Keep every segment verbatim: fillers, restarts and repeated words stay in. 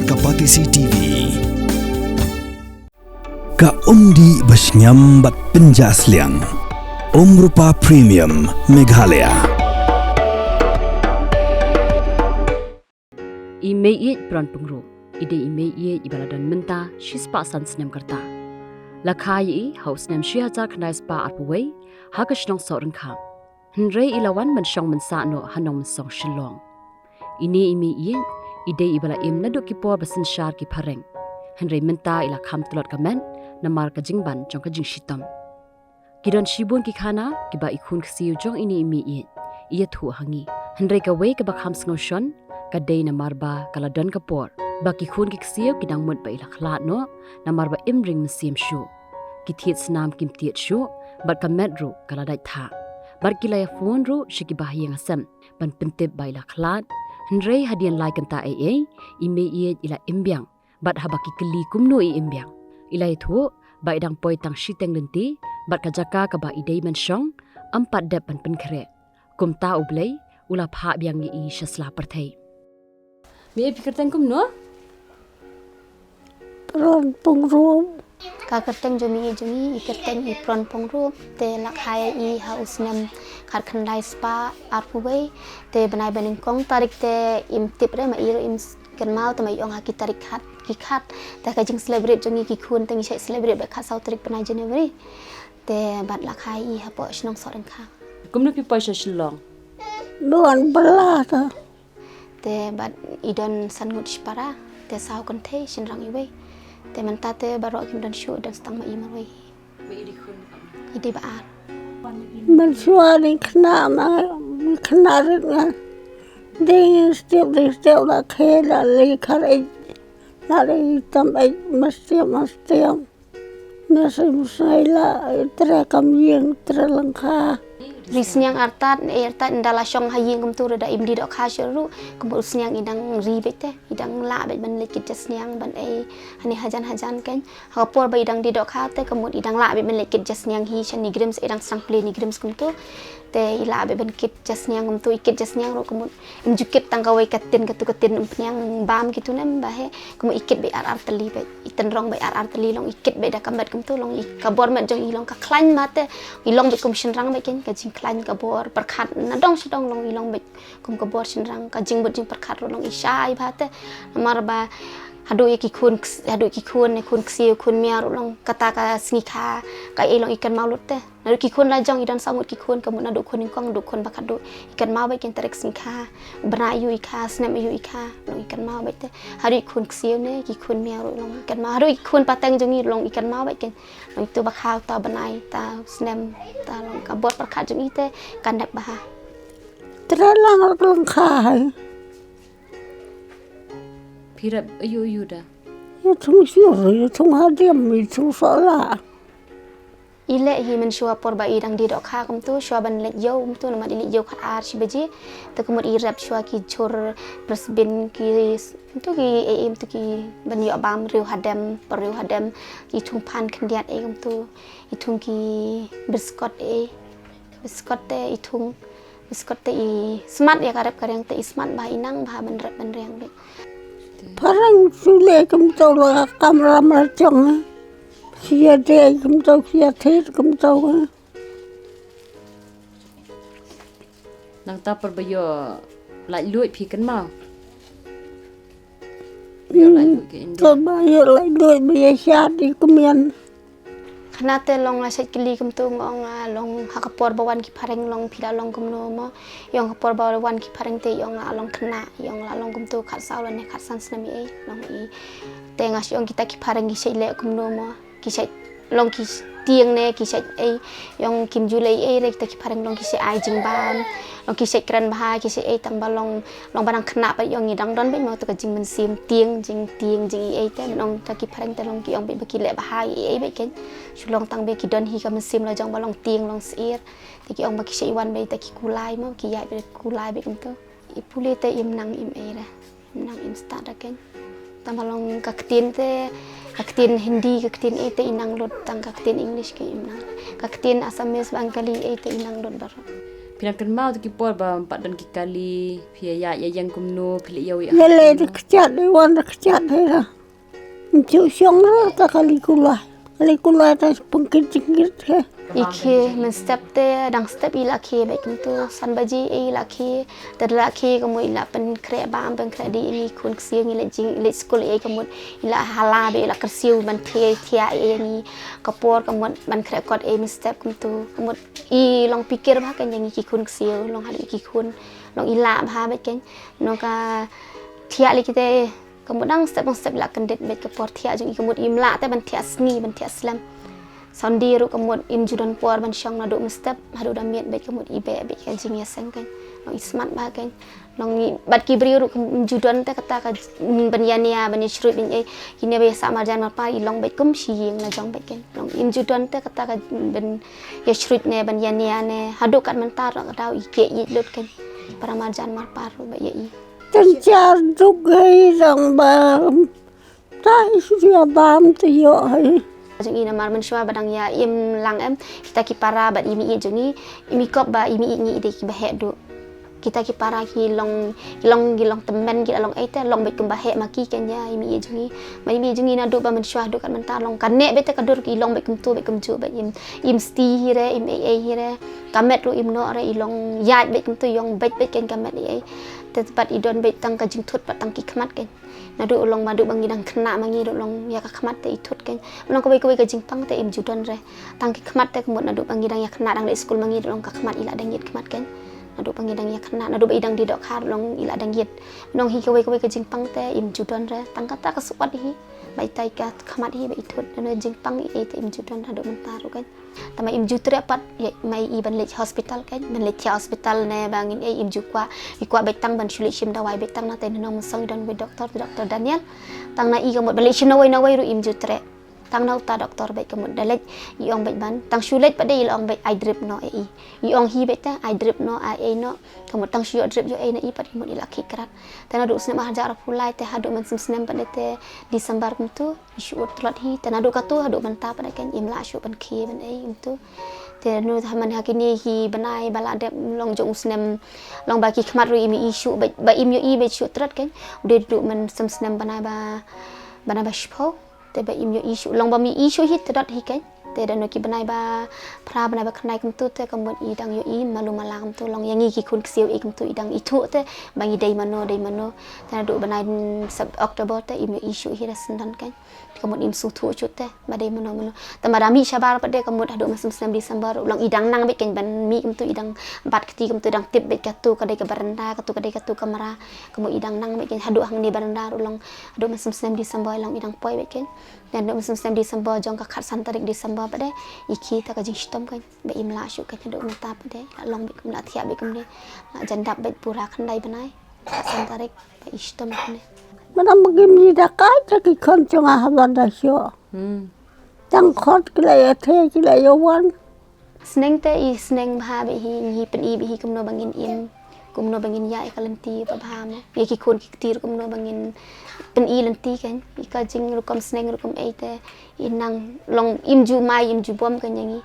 Ka Batesi T V. Ka umdih ba shngiam bad pynjah sliang. Umrupa Premium Meghalaya. I mei ïeit Pron Pyngrope i dei i mei ïeit iba la don mynta shispah san snem ka rta. La kha ïa i ha u snem shi hajar khyndai spah arphew wei ha ka shnong Sohryngkham. Hynrei i la wan ban shong mynsah noh ha Nongmynsong Shillong. Ine i mei ïeit i dei iba la im naduh ki por ba synshar ki phareng. Hynrei mynta i la kham tlot ka met namar ka jingban jong ka jingshitom. Ki don shibun ki khana kiba i khun ksiew jong ine i mei ïeit i ïathuh ha ngi. Hynrei kawei kaba kham sngewshon ka dei namar ba ka la don ka por ba ki khun ki ksiew ki dang mut ba i la khlad noh namar ba im ring mynsiem shuh. Ki thied snam kim tied shuh bad ka met ruh ka la dait thah. Bad ki la ïa phone ruh sha kiba ha ïing ha sem ban pyntip ba i la khlad. Hynrei hadien lai kynta ei ei i mei ïeit i la im biang. Bad haba ki kylli kumno i im biang, i la ïathuh ba i dang poi tang shiteng lynti bad ka jaka kaba i dei ban shong ym pat dep ban pynkhreh. Kumta U Blei u la phah biang ïa i sha sla pyrthei. Mei ïeit, phi kyrteng kumno? Pron Pyngrope. Ka kyrteng jong mei ïeit jong i, i kyrteng i Pron Pyngrope. Te la kha ïa i ha u snem khatkhyndai spah arphew wei. Te bnai ba nyngkong tarik te im tip re, ma i ruh im kynmaw, te ma i ong ha ki tarik khat ki khat. Te ka jing celebrate jong i ki khun te ngi shait celebrate bad khatsaw tarik bnai January. Te bad la kha ïa i hapoh shnong Sohryngkham. Kumno phi poi sha Shillong? Don bylla ta. Te bad i don san ngut shipara, te saw kynthei, shynrang iwei. Te mynta te baroh kim don shuh, don tang ma i marwei. I dei ba ar. Mynshuwa dei khynnah ma, khynnah rit nga. Dei step, dei step la khe la lei khar ei. La lei tam ei ma step ma step. Nga sngewsih la tre kam ïeng tre lyngkha. Ri sniang artat, eh, artat ynda la shong ha ïing kumtu ruh da im die dohkha shuh ruh, kumut u sniang i dang ri beit te, i dang lah beit ban leit kit ja sniang ban ei hani hajan hajan kein. Ha ka por ba i dang die dohkha te kumut i dang lah beit ban leit kit ja sniang hi sha NEIGRIHMS, i dang sdang plie NEIGRIHMS kumtu. Te i lah beit ban kit ja sniang kumtu, i kit ja sniang ruh kumut im ju kit tang kawei ka tin, katu ka tin umphniang bam kitu ne em ba he. Kumut i kit beit ar ar tylli beit, i tynrong beit ar ar tylli, long i kit beit da ka met kumtu, long i ka bor met jong i long ka khlaiñ ma te. I long beit kum shynrang beit kein, ka jingkhlaiñ ka bor pyrkhat na dong sha dong, long i long beit kum ka bor shynrang, ka jingbud jingpyrkhat ruh long i shai bha te. Namar ba haduh ïa ki khun ks-, haduh ki khun ne khun ksiew khun miaw ruh long kata ka sngi kha ka ei long i kynmaw lut te. Naduh ki khun la jong i don saw ngut ki khun, kumut naduh khun nyngkong haduh khun ba khatduh i kynmaw beit kein tarik sngi kha, bnai aiu i kha, snem aiu i kha, long i kynmaw beit te. Haduh i khun ksiew ne ki khun miaw ruh long i kynmaw, haduh i khun pateng jong i long i kynmaw beit kein. Long itu ba kha uta bnai, uta snem, uta long ka bor pyrkhat jong i te ka nep bha. Tre lang lang kha hai. Phi rep aiu aiu da? Ïa thung shnong, ïa thung hadien, ïa thung sohlah. I leh hi mynshuwa por ba i dang die dohkha kumtu, shuwa ban leit ïew kumtu, namar i leit ïew khat ar shi baje. Te kumut i rep shuwa ki jhur pressbin ki s-, kumtu ki ei ei kumtu ki ban ïoh bam riew hadem, por riew hadem, ki thung phan khyndiat ei kumtu, i thung ki biskot ei. Biskot te i thung Biskot te i smat ïa ka rep ka riang te i smat bha, i nang bha ban rep ban riang beit. Phareng sule kumto la ka kamra mar jong. Sia de kumto sia thit kumto. Nangta por ba ïoh laitluid phi kynmaw? Ïoh laitluid ka India. Por ba ïoh laitluid ba ïa shad i kmian. Khnang te long la shait kylli kumto nga ong, ah, long ha ka por ba wan ki phareng long phi la long kumno mo. I ong ka por ba wan ki phareng te i ong la long khynnah, i ong la long kumto khatsaw lane khatsan snem ei, long i. Te nga shu ong kita ki phareng ki shait leh kumno mo. Ki shait long ki tieng ne ki shait ei, i ong kim ju leh ei re kita ki phareng long ki shait ai jingbam. Long ki shait kren bha, ki shait ei tang ba long Long ba dang khynnah pat i ong i dang don beit mo tu ka jingmynsiem tieng, jingtieng, jingïeit te, ban ong ta ki phareng te long ki ong beit ba ki leh bha ïeit beit kein. Shu long tang ba ki don hi ka mynsiem la jong ba long tieng long syier. Te ki ong ba ki shait wan beit ta ki kulai mo, ki ïaid beit kulai beit kumto. I pule te im nang im ei re. Im nang im stad da kein. Tang ba long ka ktien te, ka ktien Hindi, ka ktien ei te i nang lut, tang ka ktien English ki im nang. Ka ktien Assamese, Bengali ei te i nang lut baroh. Phi nang kynmaw te ki por ba ym pat don ki kali, phi ïa ïa ïeng kumno, phi leh ïa u ïa. Ïa leh da kjat, da wan da kjat da. Nchu shong ra ta kali kula. Kali kula ta pengkit jingkit he. I khie mynstep te dang step i la khie bad kumtu san baji i la khie. Te la khie kumut i la pynkhreh bam pynkhreh dih i khun ksiew ngi leit jing leit skul i kumut i la hala bad i la kyrsiew ban thiah thiah i ngi ka por kumut ban khreh kot i mynstep kumtu kumut i long pikir bha kan jong i ki khun ksiew long haduh i ki khun long i la bha bad kan nong ka thiah lei kite kumut dang step dang step i la kyndit bad ka por thiah jong i kumut im lah te ban thiah sngi ban thiah slem. Sunday ruh kumut im ju don por ban shong naduh mynstep haduh da miet bad kumut i beh bad ka jingïaseng kan long i smat bha kan long i bad ki briew ruh kumut im ju don te kata ka ban ïania ban ïa shrut ban ei kine ba ïa sah marjan marpar i long bad kum shi ïing la jong bad kan long im ju don te kata ka ban ïa shrut ne ban ïania ne haduh kat mynta ruh ka daw i keh ïeit lut kan para marjan marpar ruh ba ïa i. Tang jar duk hei dang ba ta i suria bam te ïoh hei. Jong i namar mynshuwa ba dang ïa im lang em kita ki para bad i mei i jong i i mei kop ba i mei i ngi i dei ki ba heh duh. Kita ki para ki long ki long ki long tymmen ki la long ei te long bad kum ba heh ma ki kan ïa i mei i jong i. Ma i mei i jong i naduh ba mynshuwa haduh kat mynta long ka neh bad te ka dur ki long bad kumtu bad kumjuh bad im im sti hi re im ei ei hi re. Ka met ruh im noh re i long ïaid bad kumtu i ong bad bad kan ka met ei ei. Te bad i don bad tang ka jingthut bad tang ki khmat kan. Naduh u long ba duh ba ngi dang khynnah ma ngi ruh long ïa ka khmat te i thut kan. Ba long kawei kawei ka jingpang te im ju don re. Tang ki khmat te kumut naduh ba ngi dang ïa khynnah dang leit skul ma ngi ruh long ka khmat i la dang ïit khmat kan. Naduh ba ngi dang ïa khynnah naduh ba i dang dih dohkha ruh long i la dang ïit. Ba long hi kawei kawei ka jingpang te im ju don re. Tang kata ka suwat hi. Ba i tai ka khmat hi ba i thut. Naduh jingpang i ei te im ju don naduh mynta ruh kan. Tama im ju treh pat ïa ma i ban leit hospital kan ban leit thiah hospital ne ba ngin ei im ju kwah i kwah beit tang ban shu leit shim dawai beit tang na te nong mynsong i don beit doktor doktor Daniel. Tang na i ka mut ban leit shim nawei nawei ruh im ju treh. Tang na uta doktor beit ka mut da leit i ong beit ban tang shu leit pat de i la ong beit ai drip noh ei i. I ong hi beit te ai drip noh ai ei noh ka mut tang shu ïoh drip ïoh ei na i pat ka mut i la khih krat. Te naduh u snem ar hajar arphew lai te haduh mynsiem snem pat de te December kumtu. I shu ut tlot hi te naduh katu haduh mynta pat kan im lah shu ban khie ban ei kumtu. Te nu ha man ha kine hi bnai ba la dep long jong u snem long ba ki khmat ruh im i shu ba im ïoh i ba shu tlot kan. U dei duh mynsiem snem bnai ba bnai ba shiphew te ba im ïoh i shu long ba mi i shu hi tlot hi kan. Te da nu ki bnai ba phra bnai ba khnai kumtu te ka mut i dang ïoh i malu mala kumtu long ïa ngi ki khun ksiew i kumtu i dang i thuh te ba ngi dei mano dei mano. Te naduh bnai sep October te im ïoh i shu hi da syndan kan. Ka mut im sngewthuh shu te ba dei mano mano. Te ma da mih shabar pat de ka mut haduh mynsiem snem December long i dang nang beit kan ban mih kumtu i dang bat kti kumtu i dang tip beit katu ka dei ka baranda katu ka dei katu kamra. Ka mut i dang nang beit kan haduh hangne baranda ruh long haduh mynsiem snem December long i dang poi beit kan. Haduh mynsiem snem December jong ka khatsan tarik December pat de i khie ta ka jingshitom kan ba im lah shu kan haduh mynta pat de la long beit kum la thiah beit kumne la jan dap beit pura khyndai bnai. Khatsan tarik ba i shitom kumne. Mynta ma kim ji da kai ta ki khon jong nga haba da sho. Tang khot ki la ïa the ki la ïa wan. Sneng te i sneng bha bad hi ngi pyni bad hi kumno ba ngin im kumno ba ngin ïa ïa ka lynti ba bha mo ïa ki khun ki kti kumno ba ngin pyni lynti kan i ka jing rukom sneng rukom ei te i nang long im ju mai im ju bom kan ïa ngi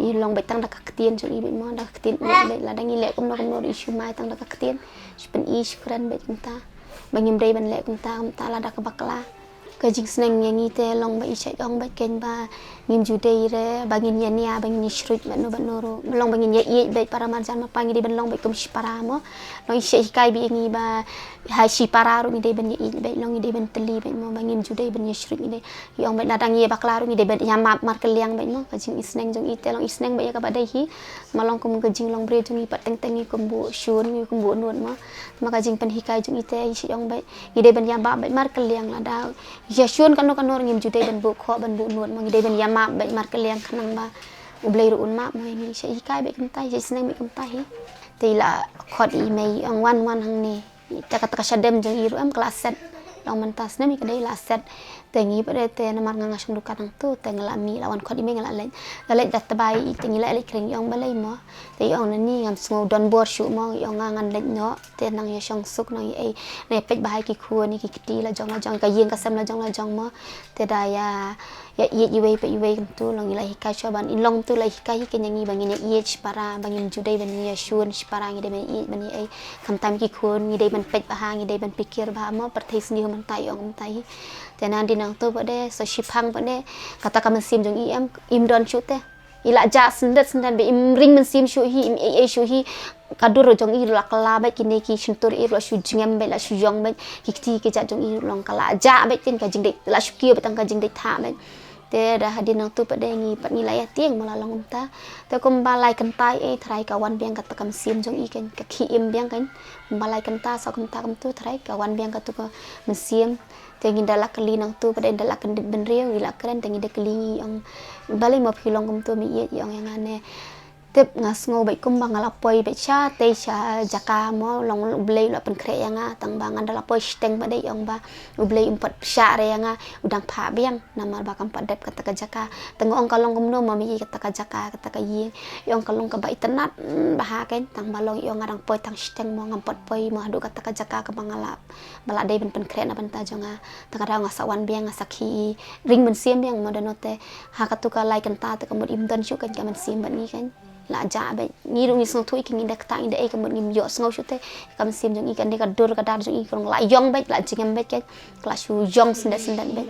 i long bad tang da ka ktien jong i bad mo da ka ktien bad la dang i leh kumno kumno i shu mai tang da ka ktien shu pyni shu kren bad kumta ba ngim dei ban leh kumta kumta la da ka bakla. Ka jingsneng ïa ngi te long ba i shait ong bad keiñ ba ngim ju dei re ba ngin ïa nia ba ngin ïa shrut bad no bad no ruh long ba ngin ïa ïeit bad para marjan marpa ngi dei ban long bad kum shipara mo. Long i shait hikai bad ïa ngi ba ha shipara ruh ngi dei ban ïa ïeit bad long ngi dei ban tylli bad mo ba ngim ju dei ban ïa shrut ngi dei. I ong bad na dang ïa bakla ruh ngi dei ban ïa map markylliang bad mo ka jingisneng jong i te long i sneng bad ïa kaba dei hi. Ma long kum ka jinglong briew jong i pat teng teng i kum bu shun i kum bu nud mo. Ma ka jingpynhikai jong i te i shait ong bad ngi dei ban ïa map bad markylliang lada ïa shun kano kano ruh ngim ju dei ban buh khoh ban buh nud mo ngi dei ban ïa map bad markylliang khnang ba U Blei ruh un map mo ïa ngi. Shait hikai bad kumta hi shait sneng bad kumta hi. Te i la khot i mei i ong wan wan hangne. Te kata ka shadem jong i ruh em ka la set. Long mynta snem ïa ka dei la set. Te ngi pat de te namar nga nga shong dukan hangtu te nga la mih la wan khot i mei nga la leit. La leit da tbai i te ngi la leit kren ïong balei mo. Te ïong na ni ngam sngew don bor shuh mo ïong nga ngan leit noh. Te nang ïa shong suk nang ïa ei nang ïa peit bha ïa ki khun ïa ki kti la jong la jong ka ïing ka sem la jong la jong mo. Te da ïa ïa ïeit iwei pa iwei kumtu long i la hikai shuwa ban in long tu la hikai hi kane ngi ba ngin ïa ïeit shipara ba ngim ju dei ban ïa shun shipara ngi dei ban ïeit ban ïa ei. Khamtam ki khun ngi dei ban peit bha ngi dei ban pikir bha mo pyrthei sni hu mynta i ong mynta hi. Te nang di nang tu ba de so shiphang ba de kata ka mynsiem jong i em im don shuh te. I la jah sendet sendet ba im ring mynsiem shuh hi im ei ei shuh hi. Ka dur jong i la kala ba kine ki shyntur i la shu jngem ba la shu jong ba ki kti ki jat jong i long ka la jah ba kin ka jingdei la shu kiew ba tang ka jingdei tha ba. Te da hadien nangtu pat de ngi pat ngi la ïa tieng mo la long kumta. Te kumba lai kynta ei tharai ka wan biang kata ka mynsiem jong i kan ka khie im biang kan. Kumba lai kynta sa kumta kumtu tharai ka wan biang katu ka mynsiem. Te ngi da la kylli nangtu pat de da la kyndit bynriew ngi la kren te ngi da kylli ngi ong balei mo phi long kumtu mi ïeit i ong ïa nga ne. Tip nga sngew bad kumba nga la poi bad sha tei sha jaka mo long U Blei u la pynkhreh ïa nga tang ba ngan da la poi shiteng bad dei ong ba U Blei um pat shah re ïa nga u dang phah biang namar ba kam pat dep kata ka jaka. Tang ong ka long kumno mo mi kata ka jaka kata ka ïing. Ong ka long kaba itynnad bha kein tang ba long ong nga dang poi tang shiteng mo ngam pat poi mo haduh kata ka jaka kaba nga la ba la dei ban pynkhreh na bynta jong nga. Tang ka daw nga sa wan biang nga sa khie ring mynsiem biang mo da note ha katu ka lai kynta te ka mut im don shuh kein ka mynsiem bad ngi kein. La jah ba ngi ruh ngi sngewthuh ïa ki ngi da kata ngi da ei ka mut ngim ïoh sngew shuh te ka mynsiem jong i ka ne ka dur ka dar jong i ka rong la ïong ba la jingem ba ka la shu ïong sendet sendet ba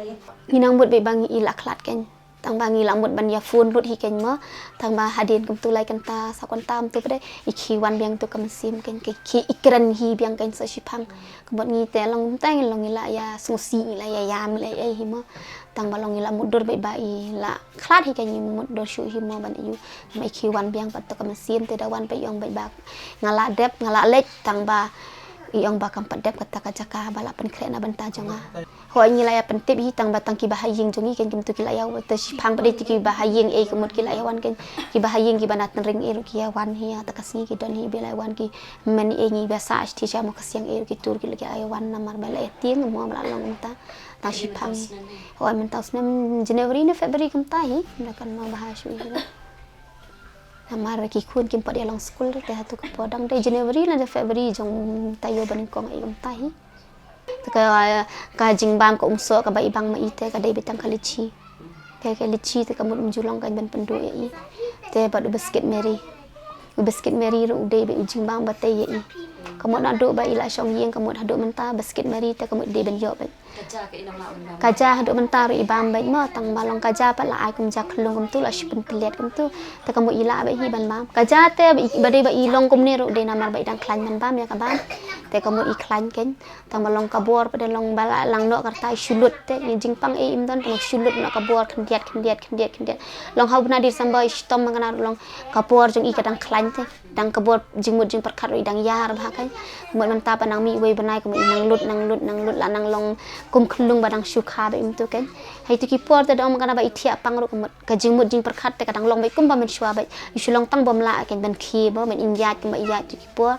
ngi nang mut ba ba ngi i la khlad kein. Tang ba ngi la mut ban ïa phone lut hi kein mo. Tang ba hadien kumtu lai kynta sa kynta kumtu ba de i khie wan biang tu ka mynsiem kein ki khie i kren hi biang kein sa shiphang. Ka mut ngi te long tang long ngi la ïa sngewsih ngi la ïa ïam ngi la ïa ei hi mo. Tang ba long ngi la mutdur bad ba i la khlad hi ka ngi mutdur shuh hi mo ban ïu. Namar i khie wan biang pat to ka mynsiem te da wan pat ïong bad ba nga la dep nga la leit tang ba i ong ba kam pat dep kata ka jaka ba la pynkhreh na bynta jong nga. Hooid ngi la ïa pyntip hi tang ba tang ki ba ha ïing jong ngi kein kim tu ki la ïa te shiphang pat dei tu ki ba ha ïing ei ka mut ki la ïa wan kein ki ba ha ïing ki ba na tynring ei ruh ki ïa wan hi ïa ta ka sngi ki don hi ba la ïa wan ki men ei ngi ba sa ashti sha mo ka siang ei ruh ki tur ki la ki la ïa wan namar ba la ïa tieng mo ba la long mynta. Tang shiphang. Hooid mynta u snem January ne February kumta hi. Ynda kan ma bha shuh hi. Namar ki khun kim pat ïa long skul te hatu ka por dang dei January lane February jong taïew ba nyngkong ïa kumta hi. Te ka ka jingbam ka umsoh kaba i bang ma i te ka dei beit tang ka litchi. Te ka litchi te ka mut um ju long ka ban pynduh ïa i. Te bad u biskit Mary. U biskit Mary ruh u dei beit u jingbam ba tei ïa i. Ka mut naduh ba i la shong ïing ka mut haduh mynta biskit Mary te ka mut dei ban ïoh beit. Ka ja haduh mynta ruh i bam beit mo tang ba long ka ja pat la ai kum ja khlung kumtu la shu pynpyllait kumtu. Te ka mut i lah beit hi ban bam ka ja te ba dei ba i long kumne ruh dei namar ba i dang khlaiñ ban bam ïa ka bam. Te ka mut i khlaiñ kein tang ba long ka bor pat de long ba la lang noh ka rta i shu lut te i jingpang ei im don te shu lut noh ka bor khyndiat khyndiat khyndiat khyndiat. Long ha u bnai December i shitom ma ka na ruh long ka bor jong i ka dang khlaiñ te. Dang ka bor jingmut jingpyrkhat ruh i dang ïar bha kein. Mut mynta pat nang mih wei bnai ka mut i nang lut nang lut nang lut la nang long kum khlung ba dang shu kha ba im tu kein. Hei tu ki por te dang ma ka na ba i thiah pang ruh ka mut ka jingmut jingpyrkhat te ka dang long ba i kum ba mynshuwa ba i shu long tang bym lah kein ban khie ba ban im ïaid kum ba i ïaid tu ki por.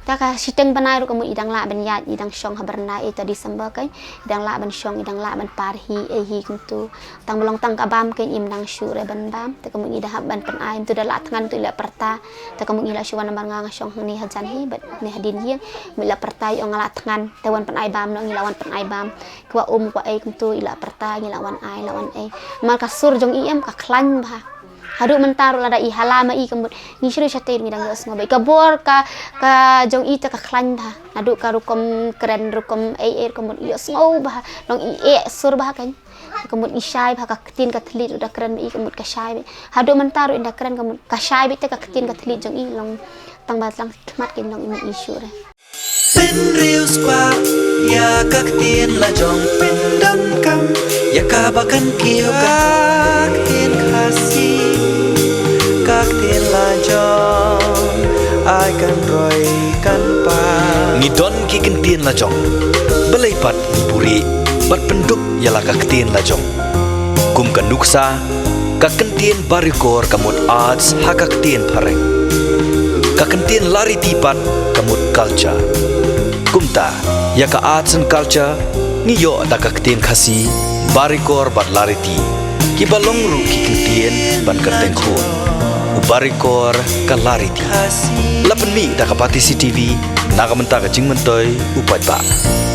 Ta ka shiteng bnai ruh ka mut i dang lah ban ïaid i dang shong ha bnai ei ta December kein. I dang lah ban shong i dang lah ban par hi ei hi kumtu. Tang ba long tang ka bam kein im nang shuh re ban bam te ka mut ngi da hap ban pynai tu da la thngan tu i la pyrta. Te ka mut ngi la shu wan namar nga nga shong hangne hajan hi bad ne hadien ïing. Mut i la pyrta i ong nga la thngan te wan pynai bam no ngi la wan pynai bam. Kwah um kwah ei kumtu i la pyrta ngi la wan ai la wan ei. Namar ka sur jong i em ka khlaiñ bha. Haduh mynta ruh lada i hala ma i ka mut ngi shu shatei ngi dang ïoh sngew bha i ka bor ka ka jong i te ka khlaiñ bha. Naduh ka rukom kren rukom ei ei rukom mut ïoh sngew bha long i eh sur bha kein. Ka mut i shai bha ka ktien ka thylliej ruh da kren ba i ka mut ka shai bha. Haduh mynta ruh i da kren ka mut ka shai bha te ka ktien ka thylliej jong i long tang ba tang khmat kein long i mut i shu re. Pynriewspah ïa ka ktien la jong pyndonkam ïa ka ba kan kiew ka ktien Khasi ka ktien la jong ai kan roi kan pa. Ngi don ki ktien la jong balei pat ngi buhrieh bad pynduk ïa la ka ktien la jong. Kum ka nuksa ka ktien Barikor ka mut arts ha ka ktien phareng. Ka ktien Lariti pat ka mut culture. Kumta ïa ka arts and culture ngi ïoh da ka ktien Khasi, Barikor bad Lariti, kiba long ruh ki kyntien ban kyrteng khun. U Barikor ka Lariti. La pynmih da ka Batesi TV, na ka bynta ka jingmyntoi u paidbah.